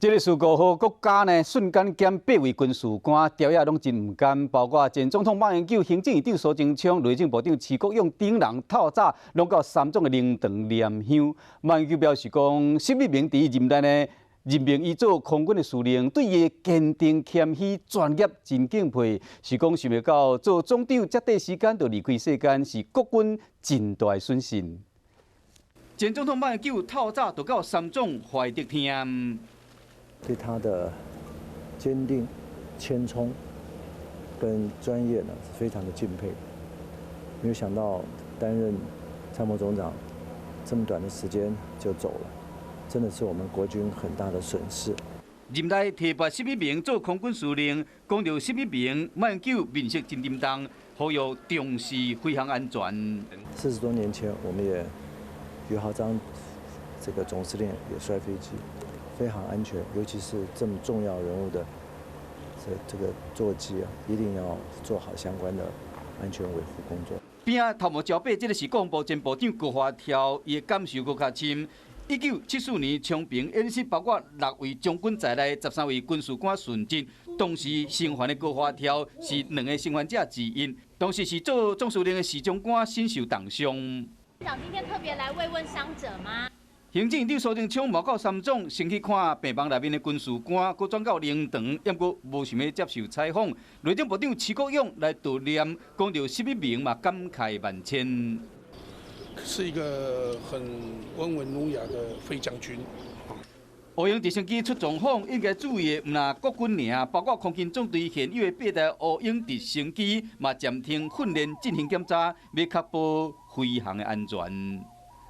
這个事故予國家呢瞬間減八位軍事官，朝野攏真毋甘，包括前總統馬英九、行政院長蘇貞昌、內政部長徐國勇等人，透早攏到三總的靈堂念香。馬英九表示講，習近平佇任內呢任命伊做空軍的司令，對伊的堅定、謙虛、專業真敬佩。是講想袂到做總長這短時間就離開世間，是國軍真大的損失。前總統馬英九透早就到三總懷德廳。對他的堅定、謙聰跟專業呢，非常的敬佩。沒有想到擔任參謀總長這麼短的時間就走了，真的是我們國軍很大的損失。任內提拔習近平做空軍司令，講到習近平，馬英九面色真沉重，呼籲重視飛行安全。 40多年前，我們也余豪璋這個總司令也摔飛機。飛航安全，尤其是這麼重要人物的這個座機啊，一定要做好相關的安全維護工作。邊仔頭毛交背，這个是國防部前部長高華柱，伊的感受閣較深。1974年昌平演習，包括六位將軍在內，13位軍事官殉職。當時生還的高華柱是兩个生還者之一，當時是做總司令的徐長官身受重傷。長今天特別來慰問傷者嗎？行政院長蘇貞昌嘛到三總，先去看病房內面的軍事官，閣轉到靈堂，毋過無想欲接受採訪。內政部長徐國勇來悼念，講到習近平嘛感慨萬千。是一個很溫文儒雅的飛將軍。烏鷹直升機出狀況，應該注意的毋但國軍爾，包括空勤總隊現有的八台烏鷹直升機嘛暫停訓練進行檢查，欲確保飛行的安全。